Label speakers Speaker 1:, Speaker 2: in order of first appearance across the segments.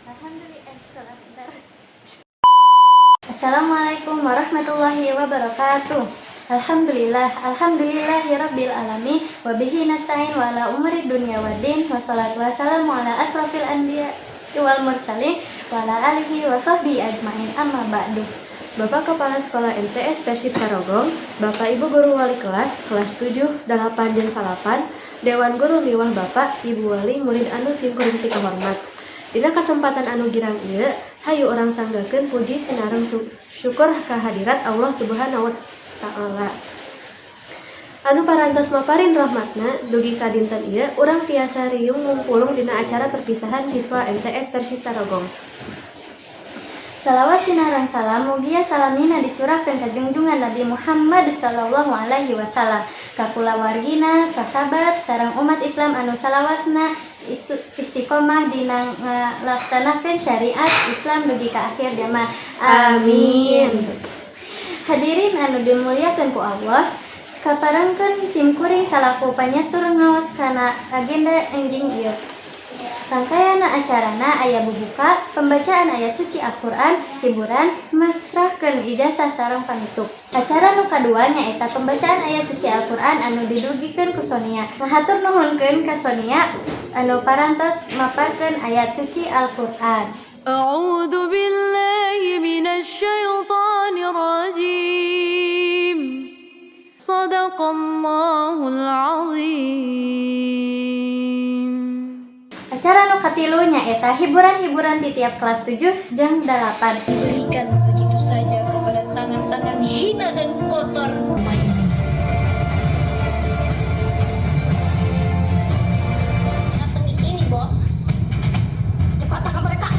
Speaker 1: Alhamdulillah, salah, bentar. Assalamualaikum warahmatullahi wabarakatuh. Alhamdulillah, alhamdulillahirabbil alamin, wabihi nasta'in wa ala umuri dunya waddin, wassalatu wassalamu ala asrofil anbiya wal mursalin wa ala alihi wa sahbihi ajmain, amma ba'du.
Speaker 2: Bapak Kepala Sekolah MTS Persis Tarogong, Bapak Ibu Guru Wali Kelas, kelas 7, 8, jeung 9, Dewan Guru miwah Bapak, Ibu Wali murid anu simkuring pikahormat. Dina kasempatan anu girang ieu, hayu urang sanggakeun puji sinareng syukur kehadirat Allah Subhanahu wa Ta'ala. Anu parantos maparin rahmatna dugi ka dinten ieu urang tiasa riung ngumpulung dina acara perpisahan siswa MTS Persis Tarogong.
Speaker 1: Salawat sinareng salam mugia salamina dicurahkeun ka junjungan Nabi Muhammad sallallahu alaihi wasallam, ka kulawargina, sahabat sareng umat Islam anu salawasna istiqomah dina ngalaksanakeun syariat Islam dugi ka akhir zaman. Amin. Hadirin anu dimuliakeun ku Allah, kaparengkeun simkuring salaku panyatur ngaos kana agenda enjing ieu. Rangkaian acarana aya bubuka, pembacaan ayat suci Al-Qur'an, hiburan, masrahkeun ijazah sareng panutup. Acara nu kadua nyaeta pembacaan ayat suci Al-Qur'an anu didugikeun ku Sonia. Ngahatur nuhunkeun ka Sonia anu parantos maparkeun ayat suci Al-Qur'an.
Speaker 3: أعوذ بالله من الشيطان الرجيم صدق الله العظيم.
Speaker 1: Acara nu katilu nyaeta hiburan-hiburan di tiap kelas 7 jeung 8.
Speaker 4: Diberikan begitu saja kepada tangan-tangan hina dan kotor.
Speaker 5: Ini, bos. Cepat tangkap mereka.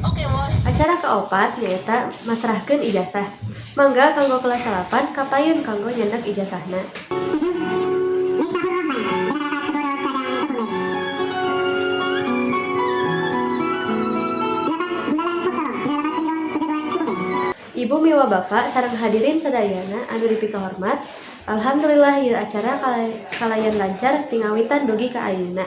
Speaker 5: Oke, bos.
Speaker 2: Acara keopat nyaeta masrahkeun ijazah. Mangga kanggo kelas 8 kapayun kanggo nyandak ijazahna. Ibu miwah Bapak sareng hadirin sadayana anu dipikahormat. Alhamdulillah ieu acara kalayan lancar tingawitan dugi ka ayeuna.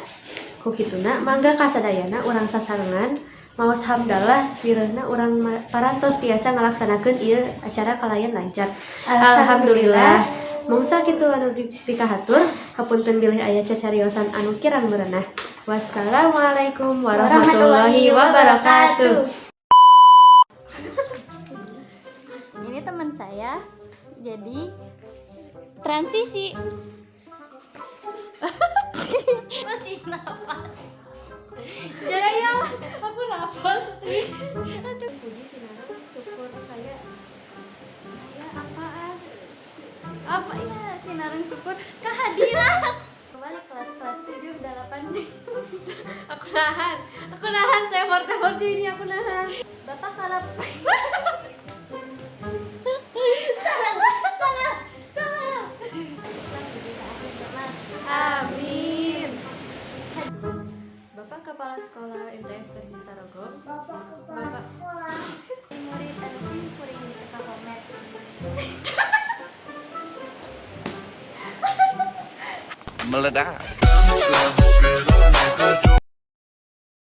Speaker 2: Ku kituna mangga kasadayana urang sasarengan maos hamdalah wirehna urang parantos tiasa ngalaksanakeun ieu acara kalayan lancar. Alhamdulillah. Mangsa kitu anu dipikahatur, hapunten bilih aya cacariosan anu kirang merenah. Wassalamualaikum warahmatullahi wabarakatuh.
Speaker 1: Ini teman saya, jadi transisi. Masih nafas. Jadi ya,
Speaker 2: Aku nafas. Puji sinareng syukur kayak
Speaker 1: ya apaan?
Speaker 2: Apa ya?
Speaker 1: Ya, sinareng syukur kehadiran. Kembali kelas-kelas 7, 8.
Speaker 2: Aku nahan. Aku nahan, saya telepon ini aku nahan.
Speaker 1: Bapak kalau salah, salah, salah. Islam dugi ka akhir zaman.
Speaker 2: Amin. Bapak Kepala Sekolah MTS Persis Tarogong.
Speaker 1: Bapak kepala
Speaker 2: Bapak.
Speaker 1: Sekolah. Murid anu sim kuring dipikahormat.
Speaker 6: Meledak.